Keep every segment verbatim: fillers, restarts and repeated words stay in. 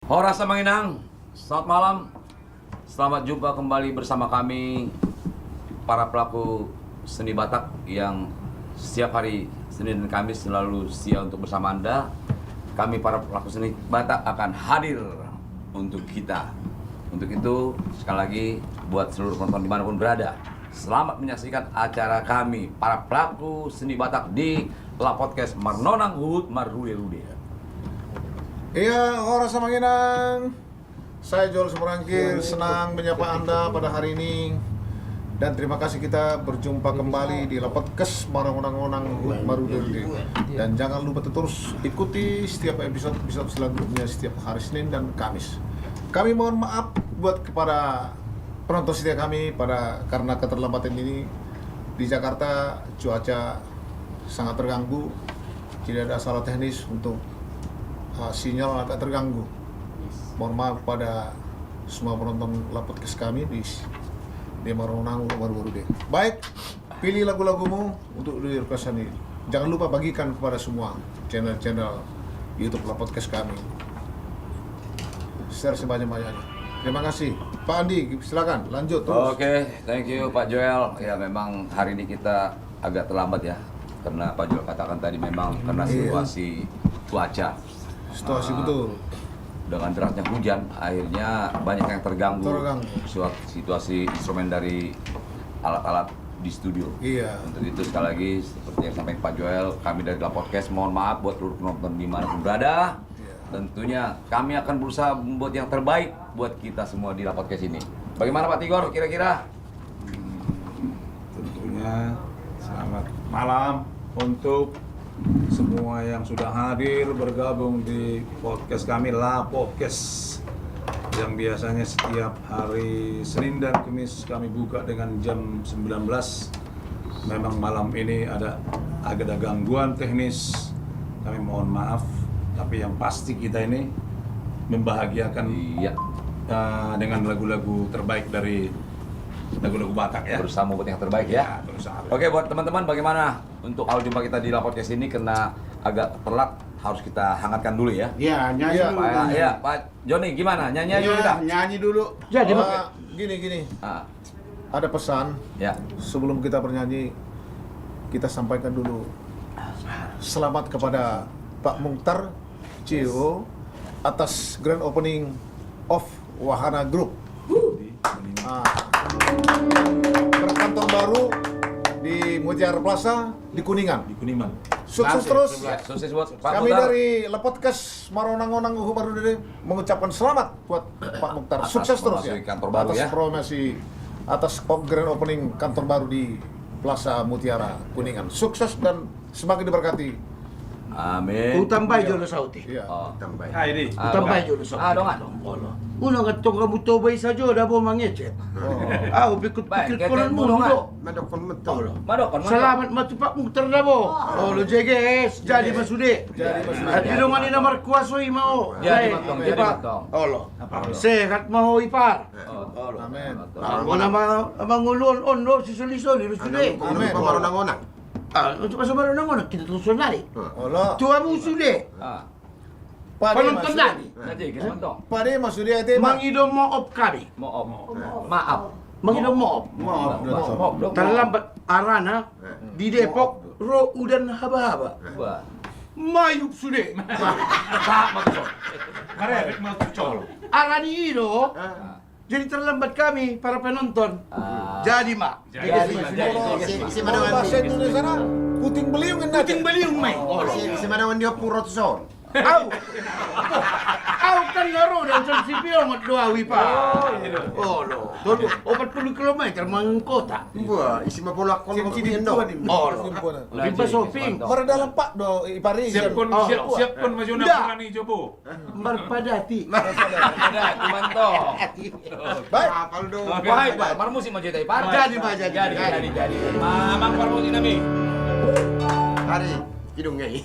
Horas Amang Inang, selamat malam. Selamat jumpa kembali bersama kami, para pelaku seni Batak yang setiap hari Senin dan Kamis selalu setia untuk bersama Anda. Kami, para pelaku seni Batak, akan hadir untuk kita. Untuk itu, sekali lagi, buat seluruh penonton dimanapun berada, selamat menyaksikan acara kami, para pelaku seni Batak, di La Podcast Marnonang Huhut Marrude-rude. Iya, horas Amang Inang. Saya Joel Sumorangkir, senang menyapa Anda pada hari ini. Dan terima kasih kita berjumpa kembali di La Podcast Marnonang Huhut Marrude-rude. Dan jangan lupa terus ikuti setiap episode-episode selanjutnya setiap hari Senin dan Kamis. Kami mohon maaf buat kepada penonton setia kami pada karena keterlambatan ini. Di Jakarta cuaca sangat terganggu, tidak ada salah teknis untuk, uh, sinyal agak terganggu. Mohon maaf pada semua penonton La Podcast kami di, di Marnonang Huhut Marrude-rude. Baik, pilih lagu-lagumu untuk di requestan ini. Jangan lupa bagikan kepada semua channel-channel YouTube La Podcast kami. Share sebanyak-banyaknya. Terima kasih. Pak Andi, silakan lanjut terus. Oke, thank you, Pak Joel. Ya, memang hari ini kita agak terlambat, ya, karena Pak Joel katakan tadi memang karena, iya, situasi cuaca. Situasi, ah, betul. Dengan derasnya hujan, akhirnya banyak yang terganggu. Terganggu. Situa-, situasi instrumen dari alat-alat di studio. Iya. Untuk itu, sekali lagi, seperti yang sampaikan Pak Joel, kami dari La Podcast mohon maaf buat seluruh penonton dimanapun berada. Iya. Tentunya kami akan berusaha membuat yang terbaik buat kita semua di La Podcast ini. Bagaimana, Pak Tigor, kira-kira? Tentunya selamat malam untuk semua yang sudah hadir bergabung di podcast kami, La Podcast, yang biasanya setiap hari Senin dan Kamis kami buka dengan jam sembilan belas. Memang malam ini ada, agak ada gangguan teknis, kami mohon maaf. Tapi yang pasti kita ini membahagiakan, iya, eh, dengan lagu-lagu terbaik dari lagu-lagu Batak, ya. Berusaha membuat yang terbaik, ya. Ya, berusaha. Oke, buat teman-teman, bagaimana untuk awal jumpa kita di La Podcast ini? Karena agak telat, harus kita hangatkan dulu, ya. Ya, nyanyi, iya, dulu, Pak, nyanyi. Ya, Pak Joni, gimana? Nyanyi aja, iya, kita. Nyanyi dulu. Jadi, oh, Pak, gini, gini. Ah. Ada pesan. Ya. Sebelum kita bernyanyi, kita sampaikan dulu, ya, selamat kepada Pak Mukhtar, C E O, atas grand opening of Wahana Group. Ah. Berkantor baru di Mutiara Plaza di Kuningan. Di Kuningan. Sukses terus. Ya, sukses buat Pak Mukhtar. Kami dari La Podcast Marnonang Huhut Marrude-rude mengucapkan selamat buat Pak Mukhtar. Atas, sukses terus, ya, memasuki kantor baru, atas, ya, promesi, atas op-, grand opening kantor baru di Plaza Mutiara Kuningan. Sukses dan semakin diberkati. Amin. Hutambai jolo saotik. Iya. Oh. Hutambai. Ah, ini. Ah, hutambai jolo saotik. Ah, dongan. Olo. Unang antong hamu toba i sajo, dabo mangecek. Oh. Ahu pikut-pikut, baik, konon mulu do. Mandokkon ma antong. Olo. Mandokkon, mandokkon. Selamat ma tu Pak Mukhtar, dabo. Oh. Olo, jeges. Jadi ma sude. Jadi ma sude. Di dongan ni na markuaso i ma ho. Jadi ma antong, jadi ma antong. Olo. Sehat ma ho, Ipar. Olo. Amin. Olo. Mangolu on, on do, sisoli-soli do sude. Amin. Amin. Ah, untuk asa baru nang ona, kita tu sonari. Olo. Tu hamu sude. Ah. Pade ma sude. Pade ma sude, ate ma. Mangido maop hami. Maop. Maaf. Mangido maop. Maop. Maop. Terlambat arana di Depok, ro udan haba-haba. Wah. Mayup sude. Sahat ma tu son. Karebek ma tu son. Arani i do. Ah. Jadi terlambat kami, para penonton. Ah. Jadi ma. Jadi ma. Jadi ma. Bahasa Indonesia na, puting beliung, puting beliung ma i. Olo. Ise ma na di ompung ro tu son? Au. Au kan na ro dan son sipiongot do au, Ipar. Olo. Tolu, opat pulu kilometer mangan kota. Wah, isi ma bola kol. Olo. Rimba shopping. Mardalan pat do, Ipar i. Siapkon, siapkon ma jona pura ni jobo. Marpadati. Marpadati, mantap. Baik. Apal do. Baik, Pak. Marmusik ma jo hita, Pak. Jadi, Pak, jadi. Jadi, jadi, jadi. Amang parmusik nami. Ari, hidung ngai.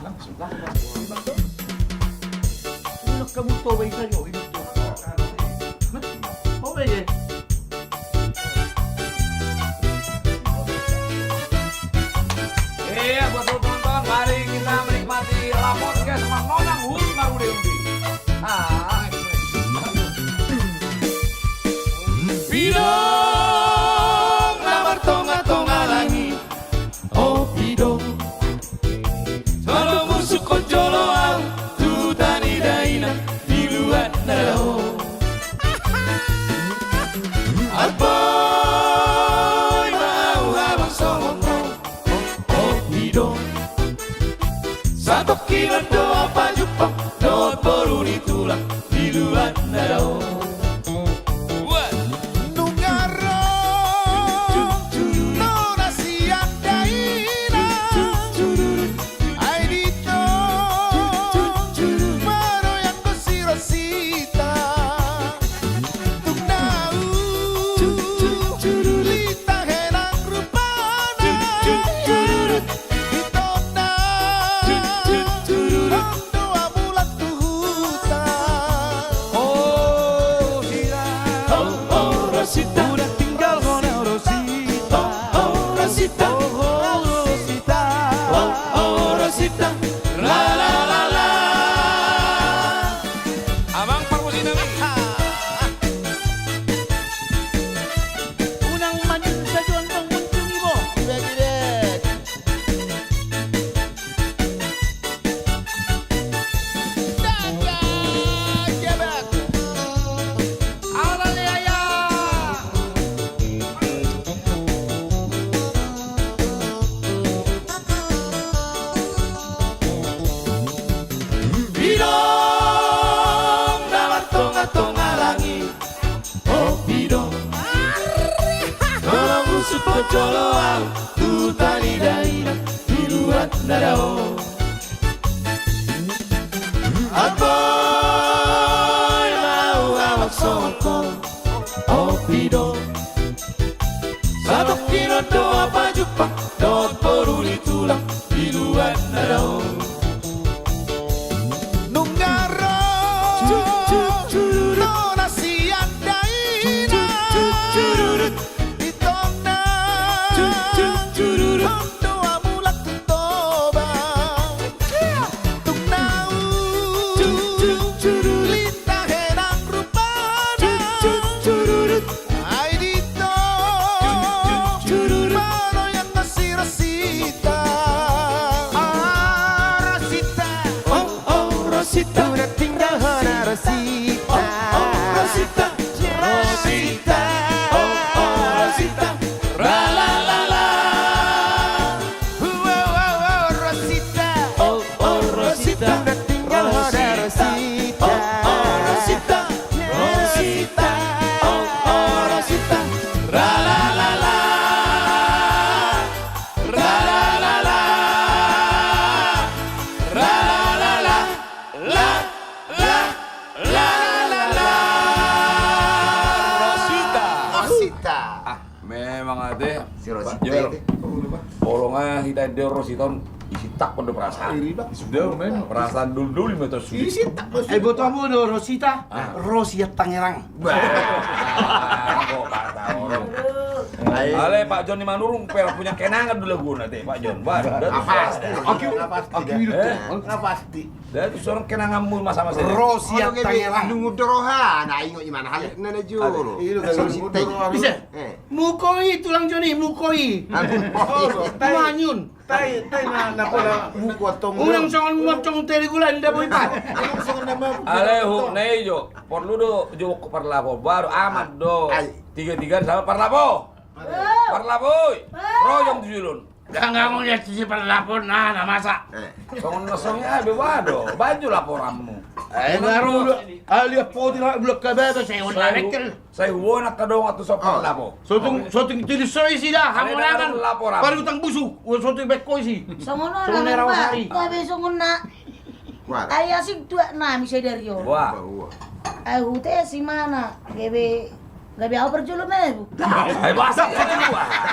Langsung, langsung. Ini kamu tahu baik saja, ini. Oh, iya. Iya, buat seluruh penonton, mari kita menikmati La Podcast. Mangonang hut marude-ude. Ah. Pidong na martonga-tonga langit. O pidong, tolong usukkon jolo au tu huta ni dainang di luat na dao. Ai boi ma au habang songon ho, o pidong. Satongkinan do au pajumpang dohot boru ni tulang di luat na dao. Nunga ro nona sian dainang, ai dito maroyang do si Rosita. Tung na ulita henang rupana. Itona on do au mulak tu huta. O Rosita, o, o Rosita, uda tinggal hona Rosita. O, o Rosita, o, o Rosita, o, o Rosita, la la la la. Amang parmusik nami. Unang manjunjung sajuan tong munjungi bo. Ibek, ibek. Pidong na martonga-tonga langit. O pidong, tolong usukkon jolo au tu huta ni dainang di luat na dao. Ai boi ma au habang songon ho, o pidong. Satongkinan do au pajumpang dohot boru ni tulang di luat na dao. Nunga ro nona sian dainang, itona on do au mulak tu Toba. Tung na ulita henang rupana. Ai dito maroyang do si Rosita. O Rosita, o, o Rosita, uda tinggal hona Rosita. O, o Rosita, Rosita, o, o Rosita, ra la la la. Ua, ua, ua, Rosita. O, o Rosita, uda tinggal hona Rosita. O, o Rosita, Rosita, o, o Rosita, ra la la la. Ra la la la. Ra la la la. La la la la. Rosita. Rosita. Ah. Memang ate. Si Rosita ate. Olo nga hita ende Rosita on, isitakkon do perasaan. Iri, Bang. Sudah, memang. Perasaan dulu-dulu lima tahun sudah. Isitakkon. Eh, boto hamu do Rosita? Ah. Rosiat Tangerang. Bah. Ah, kok kata orang. Ai. Ale, Pak Jon ni Manurung, pernah punya kenangan dulu gua nanti, Pak Jon. Bah, udah. Apa? Oke, oke. Eh? Apa pasti? Dari tu seorang kenanganmu masa-masa ini. Rosiat Tangerang. Nungu do roha, na ingot imana hal na jolo. Bisa. Eh. Muko i tulang Joni, muko i. Manyun. Tai, tai na, na pola muko tong. Unang songon mocong teri gula nda boi pa. Unang songon nama. Ale hu, na i jo. Porlu do jo parlapo baru amat do. Tiga-tiga sama parlapo. Parlapo. Royong tu julun. Ganggang ya sisi parlapo na, na masa. Songon na songon ya do bado. Baju laporanmu. Eh, baru. Alia poti la bulak kabebe, saya udah rekel. Sai huona angka dongan tu so parlapo. Sotung, sotung tilis so isi da, hamonangan. Laporan. Baru utang busu, ua sotung bek ko isi. Songon on, songon on, Bang. Gabe songon na. Ai asing tuak nami sadari on. Wah. Ai hute si mana, gabe, gabe au parjolo mebu. Ai basa.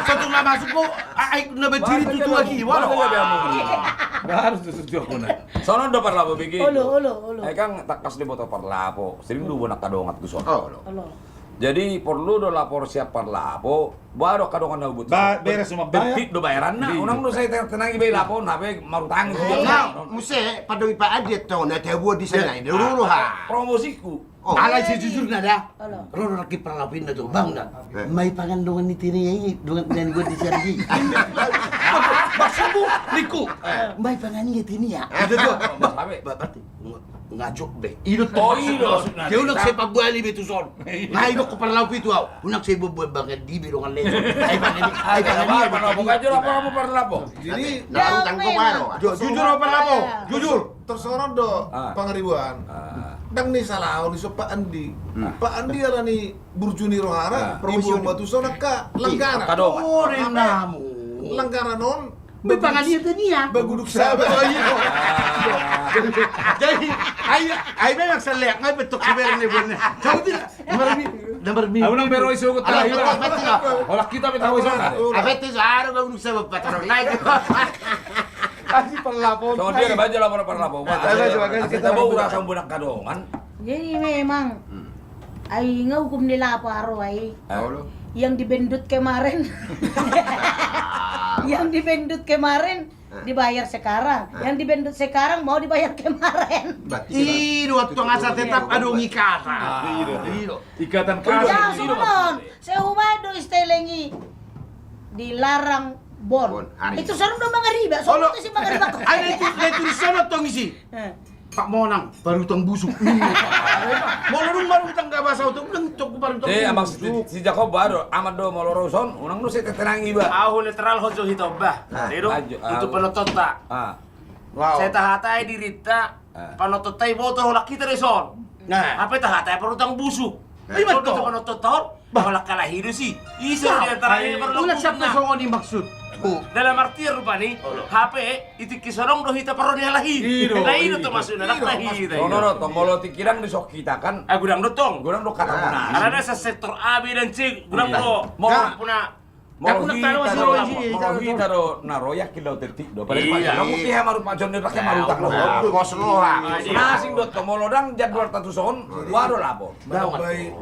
Sotung na masuk ko, ai na berdiri tu tuak i, wah. Baru tu tuak na. Songon do parlapo begi. Olo, olo, olo. Ai kan tangkas diboto parlapo. Sering do huona angka dongan tu so. Olo. Olo. Jadi porlu do lapor sian parlapo, boha do angka dongan na huboto. Ba-, beres ma bayar. Penting do bayaranna, unang do sai tenang-tenang iba i lapor, hape marutangi. Muse, pandongi Pak Andi antong, na tabuat di sana, ini dulu ha. Promosiku. Alai sejujurna da. Ro do nangkin parlapo i na tu bang da. Mai pangan dongan ni tini i, dongan nian i di Sergi. Maksudmu, ningku. Mai pangan i tini ya. Itu tu. Berarti. Nga jok be. I do. Oh, i do. Dia unang sai pabuali be tu son. Nga i do ko parlapo i tu au. Unang sai buat-buat bagan di be dongan leso. Ai bagan di. Ai bagan di. Apa, apa, apa, apa, apa, apa, apa, apa. Jadi, na utang ko baru. Jujur apa parlapo? Jujur. Tersorot do pangaribuan. Ndang ni salah on i so Pak Andi. Pak Andi ala ni burju ni rohana. Promosi on batu son angka langganan. Angka dongan. Langganan on. Be pangan i tini ya. Baguduk saba. Jadi, ai, ai memang seleak, ngai betok si berne berne. Kau tidak, nomor mi. Aku nang beroi sugut tadi. Olah kita minta usul. Apa itu saro baguduk saba patron naik. Kasi parlapo. So dia baca lapor parlapo. Kita bau rasa budak kadongan. Jadi memang Ai nga hukum ni lapor ai. Yang dibendut kemarin, yang dibendut kemarin dibayar sekarang, yang dibendut sekarang mau dibayar kemarin. I do antong asa tetap adong ikatan. I do. Ikatan kasih. Songon on, sai hubaen do isteleng i dilarang bon. Itu sarung do mangariba, songon itu si mangariba. Ada itu, ada itu di sana tong isi. Pak Monang, parutang busuk. Molo dung marutang gabasa utang, dung tong parutang busuk. Maksud si Jakob baru, amat do molo ro son, unang do sai tenang iba. Ahu netral ho jo hita bah. Sai do, untuk penontonta. Sai tahatai dirinta, penontonta iboto holan hita do son. Hape tahatai parutang busuk. Ima do penontonta on. Bah, holan halahi do si. Ise di antara i parlombu. Unang sampe songon i maksud. Dalam artian rupani, hape i tingki so adong do hita parro ni halahi. Na i do to maksudna, ndang halahi hita. Ono do tong, molo tingki ndang dison hita kan. Godang do tong. Godang do kata muna. Alana sektor A, B dan C godang do. Molo hita do na ro, yakin do otentik do. Padahal pasti marutang do. Asing do tong, molo ndang jadwalta tu son, boha do lapor.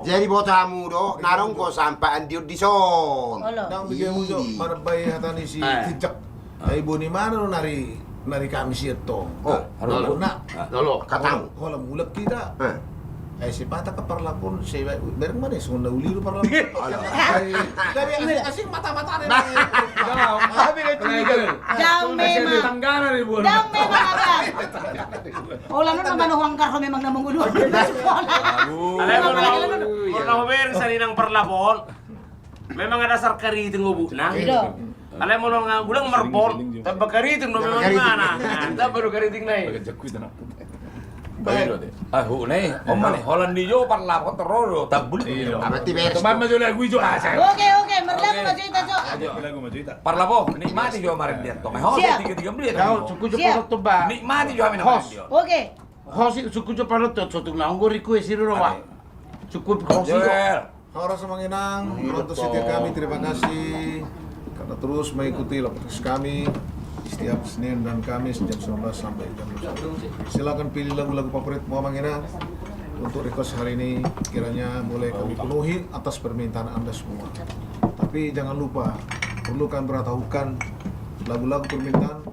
Jadi boto hamu do, na adong ho sampaan di on dison. Ndang bege hamu jo manambai hata ni si Tijak. Ai boni mana do nari, nari Kamis i tong. Katamu. Holan mulak hita. Ai sipata ke parlapon, sai bereng mana songon na uli do parlapon. Ai tapi asing mata-mata ne. Ndang memang. Ndang memang abang. Holan on na manoho anggar ho memang na mangolu. Alai molo, molo na hubereng saninang parlapon, memang ada sar kariting obukna. Alai molo nga godang marpon, tamba kariting do memang imana. Tamba do kariting na i. Ahu ne, on ma ne, holan ni jo parlapon toro do tambul. Teman ma jo lagu i jo asa. Oke, oke, marlagu ma jo hita jo. Parlapon, nikmati jo marende tong. Nikmati jo marende. Oke. Hosi, sungkun jo panonton, so tung na onggo request i do roha. Sungkun hosi do. Horas Amang Inang, penonton setia kami, terima kasih karena terus mengikuti Lapotas kami setiap Senin dan Kamis jam sembilan belas sampai jam dua puluh satu. Silakan pilih lagu-lagu favoritmu Amang Inang untuk request hari ini, kiranya boleh kami penuhi atas permintaan Anda semua. Tapi jangan lupa, perlu kami beritahukan, lagu-lagu permintaan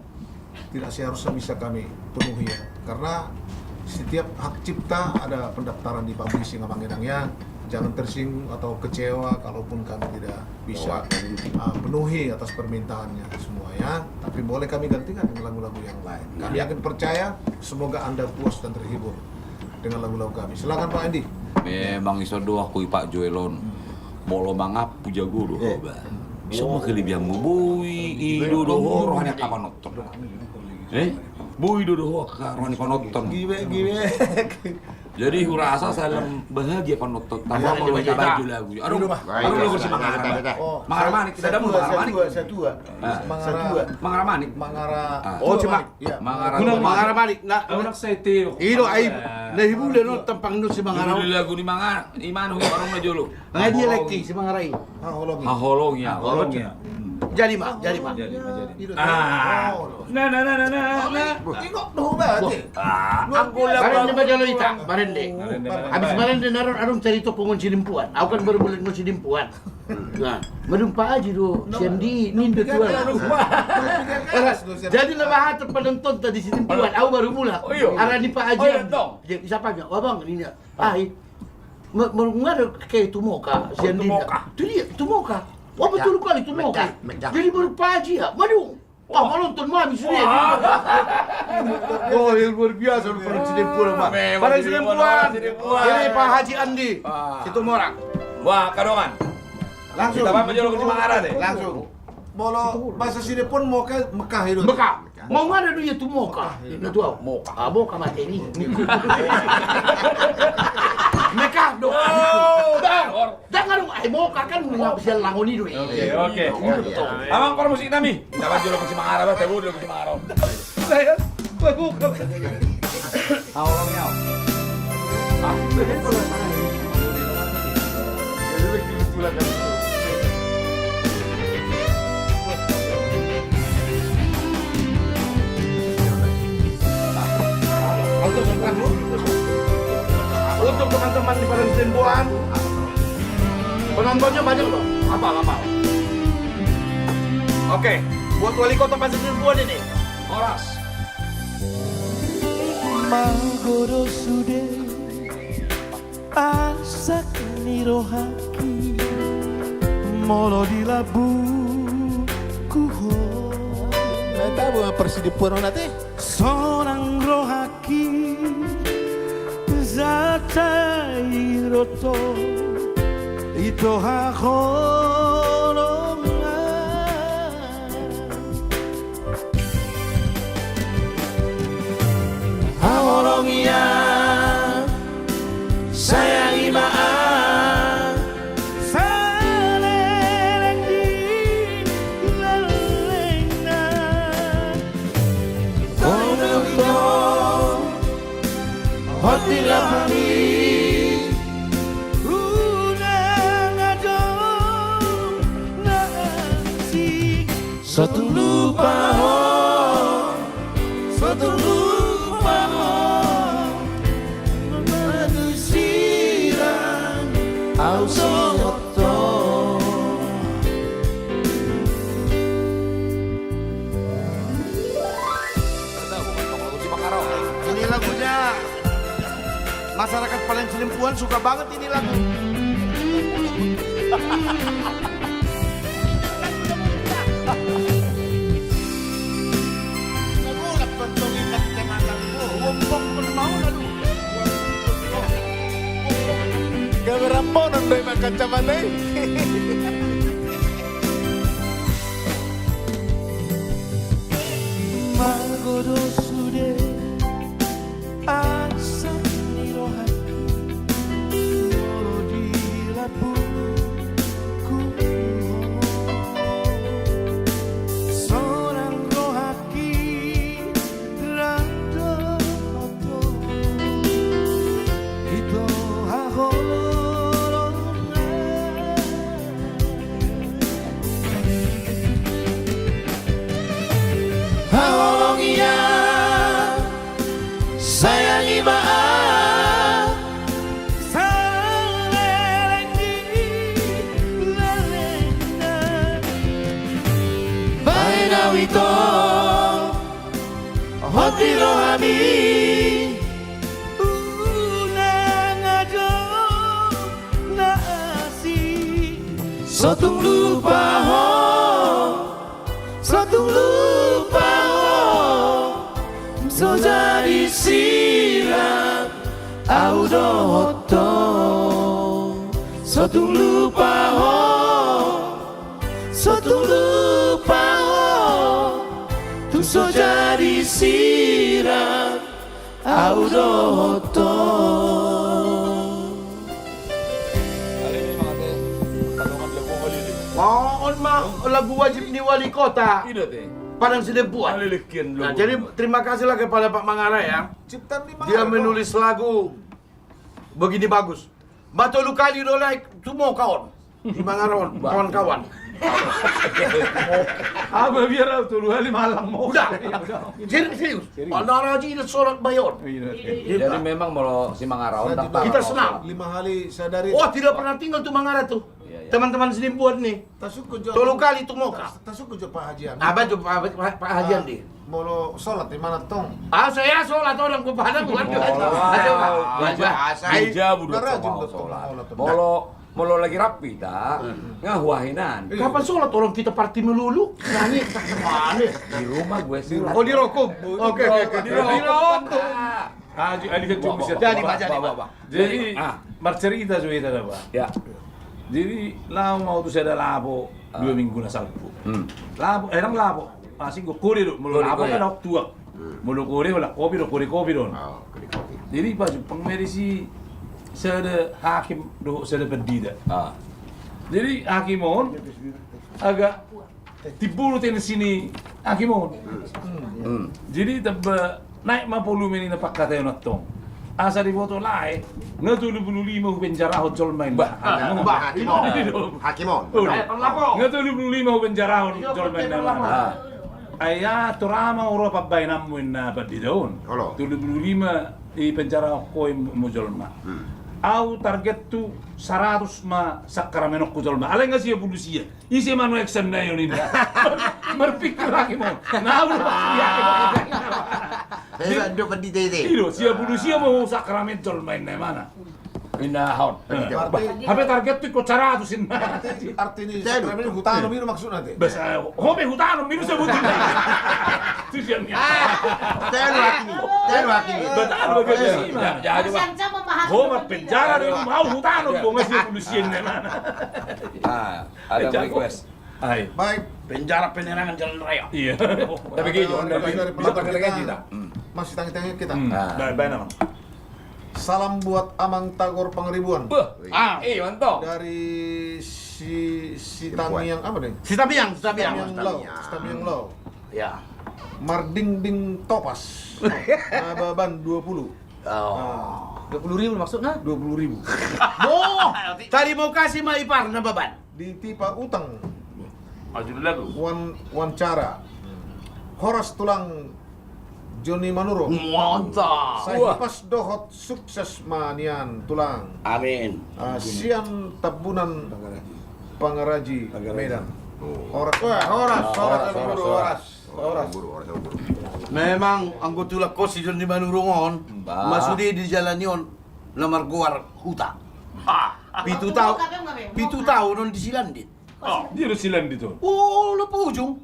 tidak seharusnya bisa kami penuhi ya. Karena setiap hak cipta ada pendaftaran di publishing Amang Inang ya. Jangan tersinggung atau kecewa kalaupun kami tidak bisa, ah, penuhi atas permintaannya semua ya. Tapi boleh kami gantikan dengan lagu-lagu yang lain. Kami yakin percaya semoga Anda puas dan terhibur dengan lagu-lagu kami. Silakan Pak Andi. Memang ison do ahu i Pak Joel on. Molo mangampu jago do ho ba. Ison ma kelebihanmu, boi do do ho roha ni angka panonton. Eh? Boi do do ho angka roha ni panonton. Jadi hurasa salam bahagia panonton. Tamba molo hita bajo lagu. Aduh, aduh lagu si Mangara. Mangara Manik, kita ada Mangara Manik. Mangara Manik. Mangara. Oh, cuma Mangara Manik. Nah, i do ai. Na hibule no tampang no si Mangara. Lagu ni Mangara. Imanu i warung na jolo. Nga dia lagi si Mangara i. Haholongi. Haholongi ya. Haholongi ya. Jadi ma, jadi ma. Jadi ma, jadi. Ah. Na, na, na, na, na, na. Ingkon do berarti. Ah, anggo lagu. Marende ma jolo hita, marende. Marende, marende. Habis marende na ro adong carito punguan Sidempuan. Au kan baru mulak ngon Sidempuan. Nah, madung Pak Aji do, sian dia, ninna do tuan. Jadi na bahat penontonta di Sidempuan, au baru mulak. Oh, iya. Arani Pak Aji. Oh, iya, dong. Jadi, siapa nya? Abang, ninna. Ai, ma-, ma-, nga do ke Tumoka, sian dia. Tumoka. Tu dia, Tumoka. Wah, betul kali, Tumoka. Meda, meda. Jadi baru Pak Aji ya, madung. Wah, manonton ma habis dia. Wah. Oh, yang luar biasa, lu Padang Sidempuan, Pak. Memang Padang Sidempuan, Sidempuan. Ini Pak Haji Andi. Ah. Situmorang. Wah, kadongan. Langsung. Hita ma jolo Kunci Mangara deh. Langsung. Molo bahasa Sidempuan Moka, Mekah itu. Mekah. Mau nga do ia Tumoka. Mekah. Na tu au. Moka. Ah, Moka mate ni. Mekah do. Oh. Dang, dang, aduh, ai Moka kan nga bisa langoni do. Oke, oke. Amang, par musik nami. Dapat jolo Kunci Mangara, bah, tahu jolo Kunci Mangara. Saya, bagus. Au, au, au. Untuk teman-teman di Padang Sidempuan, penontonnya banyak loh, hafal, hafal. Oke, buat wali kota Padang Sidempuan ini. Horas. Mago do sude asak ni rohangki molo di lambungku ho. Na tabo ma parsidempuan on ate. Sonang rohangki jala taringot ito haholongan. Haholongan, sayangi ma au. Saleleng di lelengna. Kono ito, hot di lambungki. Unang adong na asing. Sotung lupa ho, sotung lupa ho, mangadu sirang au so otong. Ini lagunya masyarakat Padang Sidempuan suka banget ini lagu. Gabe ramponon do ima kacamata i. Mago do sude asak ni rohangki molo di lambungku. Sonang rohangki rap dohot ho ito haholongan. Haholongan, sayangi ma au. Saleleng di lelengna. Baen au ito, hot di rohami. Unang adong na asing. Sotung lupa ho, sotung lupa ho, so jadi sirang au dohot ho. Sotung lupa ho, sotung lupa ho, tung so jadi sirang au dohot ho. Wah, on ma lagu wajib ni wali kota. Padang Sidempuan. Nah, jadi terima kasihlah kepada Pak Mangara ya. Dia menulis lagu begini bagus. Matolu kali do naik Tumoka on. Di Mangara on, kawan-kawan. Apa biar au tolu hali malang mau. Udah. Serius, serius. Pala rajin solat bayon. Jadi memang molo si Mangara on daftar. Kita senang. Lima hali sadari. Wah, tidak pernah tinggal tu Mangara tu. Teman-teman sini buat nih. Tolu kali tu Moka. Tasuk jo Pak Hajian. Apa tu Pak Hajian di? Molo solat di mana tong? Ah, saya solat orang ku pada bukan. Gereja budu solat. Molo Molo lagi rapi ta, nga huahinan. Kapan solat orang kita parti melulu? Nani? Di rumah gue sih. Oh, di rokum. Oke, oke, oke. Di rokum. Jadi, jadi marcerita jo hita da, Pak. Ya. Jadi laho ma au tu sada lapo dua minggu na salpu. Lapo, eh, nang lapo. Asing go kode do, molo lapo kan au tuak. Molo kode, holan kopi do, kode kopi do. Jadi pajumpang ma i disi sada hakim dohot sada pandita. Jadi hakim on agak timbul tensi ni hakim on. Jadi tamba naik ma volume ni na pangkataion antong. Asa diboto lae, nga tolu pulu lima hupenjarahon jolma inna. Bah, hakim on. Hakim on. Nga tolu pulu lima hupenjarahon jolma inna. Ai ia tor ama ro pambaenanmu inna pandita on. Tolu pulu lima i penjarahon ho i mu jolma. Au targethu saratus ma sakramenonku jolma. Alai nga sia pulu sia. Ise ma nuaeng sandaion inna. Marpikir hakim on. Na au do maksud hakim on. Ido sia pulu sia ma husakramen jolma inna imana. Inna hon. Hape targethu ingkon saratus inna. Arti ni sakramen hutanom i do maksudna te. Basa ho pe hutanom i do sabutinna. Tu sian ni. Telu hakim i. Telu hakim i. Ho marpenjara do, au hutanom do, nga sia pulu sia inna imana. Ada request. Ai. Baik. Penjara penerangan jalan raya. Iya. Tapi gitu, bisa pakai lagi kita. Masih tanggi-tanggi kita. Baik, baik, Amang. Salam buat Amang Tagor Pangaribuan. Beuh. Ah, iya, mantap. Dari si, si Tamiang apa nih? Si Tamiang, si Tamiang. Tamiang Lau. Si Tamiang Lau. Ya. Mardingding Topas. Nababan dua puluh. Dua puluh ribu maksudna? Dua puluh ribu. Boh, tarimo kasih ma ipar Nababan. Ditipa utang. Wan, wawancara. Horas tulang Joni Manurung. Mantap. Sai hipas dohot sukses ma nian tulang. Amin. Sian Tambunan Pangaraji Medan. Horas. Wah, horas, horas, horas. Memang anggo tulang ho si Joni Manurung on, ma sude dijalani on na margoar Huta. Pitu taon, pitu taon on di Silandit. Dia do Silandit on. Oh, Lopo Ujung.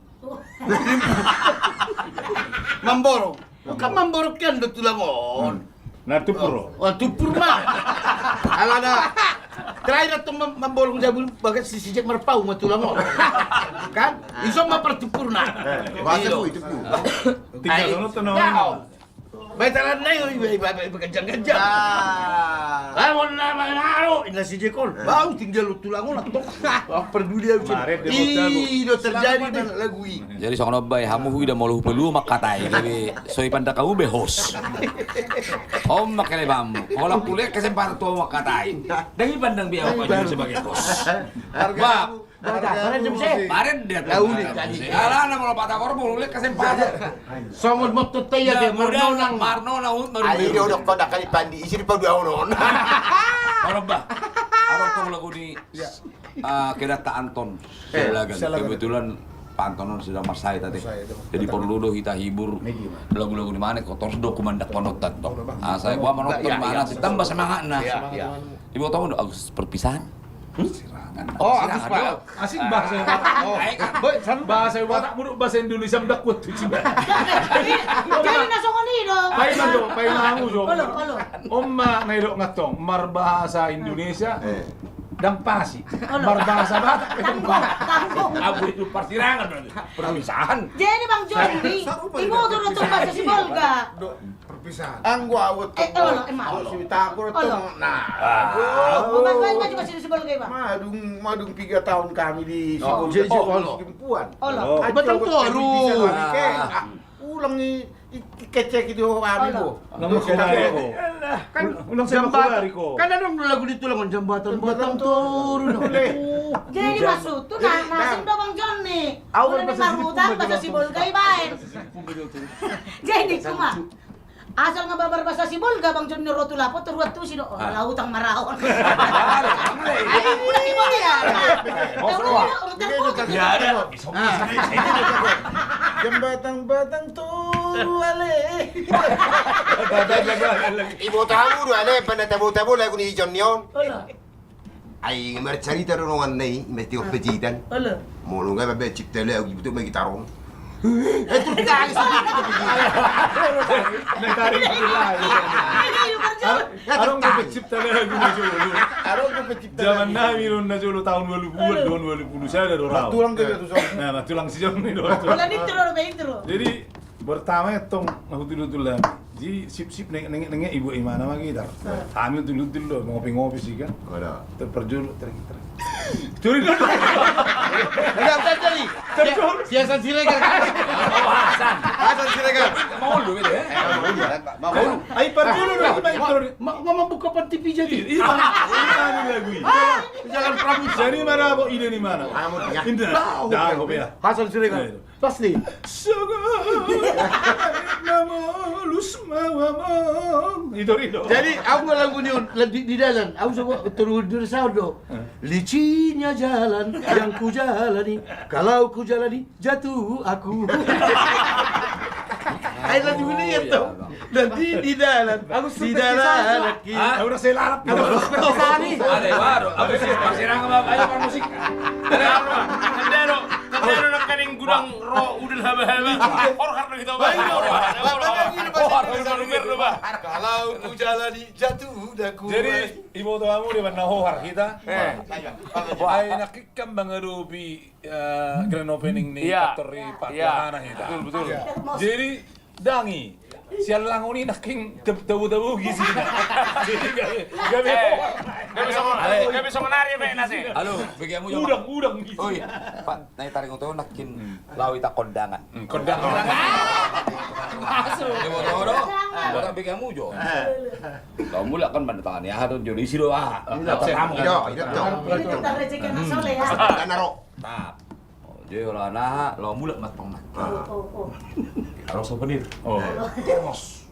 Mamborong. Kan mamborong kan do tulang on. Na tumpur. Oh, tumpur ma. Alana terakhir antong mamborong jabu bagas si Sijek marpau ma tulang on. Kan? Ison ma partumpurna. Bahasa ku itu ku. Tinggal sono tu na. Betalan na i, iba, iba, iba, ganjang-ganjang. Bangun na manaro, inna si Jekon. Bau tinggal tulang on, tong. Wah, perduli au. Ih, do terjadi lagu i. Jadi songon on bae hamu, huida molo hupalua mangkatai, gabe so ipandak hamu be host. On ma kelebihanmu. Holan hulehon kesempatan tu mangkatai. Dang ipandang be au sebagai host. Bah, Barendet. Alana molo patah korbo, hulehon kesempatan. Songon motto ta ia, Marnona, Marnona. Ai do dok kau dakali pandi isi di paduahon on. Bah. Adong tong lagu ni. Kedata Anton Sialagan. Kebetulan Pak Anton on sedang marsahit ate. Jadi porlu do hita hibur. Lagu-lagu ni mana kau torus do kumandangkon on tong. Asa i boha manonton, mana tambah semangatna. Iboto on do Agus Perpisahan. Oh, Agus Pak. Asing bahasa Batak. Bahasa Batak mulu, bahasa Indonesia mendakut tu. Jadi na songon i do. Paima do, paima hamu do. Olo, olo. On ma na idok antong marbahasa Indonesia. Dang pasi. Marbahasa Batak. Tanggung. Abu itu parsirangan berarti. Perpisahan. Jadi Bang Joni, iboto do antong bahasa Sibolga. Perpisahan. Anggo au, eh, olo, emang. Au si Bitapur, olo. Nah. Madung, madung piga taon hami di Sibolga. Olo. Ulang i, i, kecek itu hami, bo. Kan jambatan. Kan adong lagu di tulang on, Jambatan Batang Toru, no. Jadi maksudhu na asing do Bang Joni. Au kan bahasa Sibolga, bahasa Sibolga i baen. Jadi cuma asal nga babar bahasa Sibolga Bang Joni ro tu lapo, toruan tusi do. Ala utang maraon. Jambatan Batang Toru ale. Iboto hamu do ale, pande tabo-tabo lagu ni Joni on. Ai marcarita do dongan na i, mesti opejitan. Molo nga baen cipta lagu, iboto ma gitar on. Eh, terus kita alis. Adong dope cipta lagu na jolo. Adong dope cipta lagu. Jaman nami do na jolo taon ualu pulu, taon ualu pulu sada do rau. Tulang ke tu son. Nah, tulang si Joni do. Jadi pertama i tong na hutulhutulhon. Jadi sipsip nenge nenge ibu imana ma gitar. Hami hutulhutul do, ngopi-ngopi si kan. Terparjolo, ter, ter. Turi do. Enggak, enggak jadi. Terjolo. Si Hasan Siregar kan? Oh, Hasan. Hasan Siregar. Mau lu gitu ya? Mau lu. Ai parjolo do. Mau buka pan T V jadi. Iya. Ini lagu ini. Jalan Prabu. Jadi mana apa ide di mana? Indah. Dah, kopi ya. Hasan Siregar. Pasti. Sogot na molus ma amang. Itu, itu. Jadi au ma lagu ni on, di dalan au sogot terus dari sound do. Licinnya jalan yang kujalani, kalau kujalani jatuh aku. Ai lagu ni itu. Nanti di dalan. Agus, di dalan. Agus, seperti Sani. Ada baru. Agus, masih rangka bapak aja musik. Ada apa? Ada lo. Kata lo nak kaning gudang ro udah haba-haba. Horhar lagi tau. Kalau ku jalani jatuh daku. Jadi iboto hamu di mana horhar hita? Ai nak ikam bang adopi grand opening ni kantor di Pak Yohana hita. Betul, betul. Jadi Dangi, sialangon i nangkin tabo-tabo gisi. Gabe, gabe songon ari be nasi. Halo, bege hamu jo. Udang, udang gisi. Oi, Pak, nai taringot ho nangkin laho hita kondangan. Kondangan. Masuk. Iboto ho do. Iboto bege hamu jo. Laho mulak kan mandatangi aha do, jolo isi do aha. Tamu. Iyo, iyo. Jadi tentang rezeki anak soleh ya. Dana ro. Tap. Jadi olo na laho mulak ma tong na. Ro souvenir. Termos.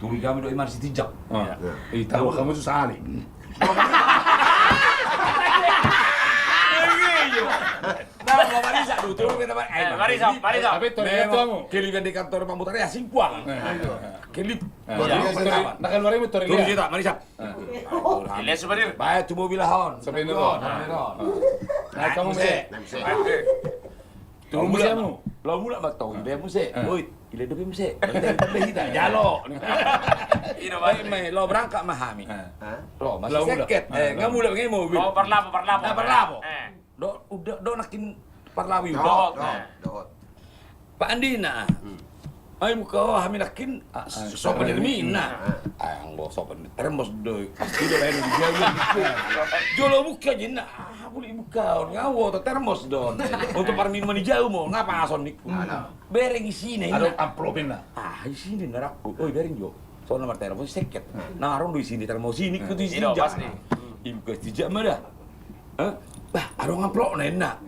Turi kami do iman si tijak. Ita hamu susah ali. Marisa do tu. Marisa, Marisa. Kelebihan di kantor Pak Mutari asing puang. Kelip. Nah keluar ibu tori dia. Marisa. Ilyas Supadir. Bae tu mobil aha on. Supadir on. Naik hamu muse. Naik muse. Turun muse hamu. Laho mulak ma tong iba muse. Oi, ilyas dope muse. Jalo. Ino bae. Laho berangkat ma hami. Laho masih seket. Nga mulak nge mobil. Parlapo, parlapo. Parlapo. Dohot, dohot nangkin parlawi. Dohot, dohot. Pak Andi na. Ai buka ho hami nangkin souvenir mi na. Ai anggo souvenir termos do. Pasti do lain di jago. Jolo buka jinna. Ah, boleh buka on. Nga ho termos do. Untuk parminum di jago mo. Nga pason niku. Bereng isina. Ada amplop na. Ah, isina na rakku. Oi bereng jo. Soalna martermos seket. Na ro do isina termos i niku tu isina. Ibuka si tijak ma da. Bah, adong amplopna inna.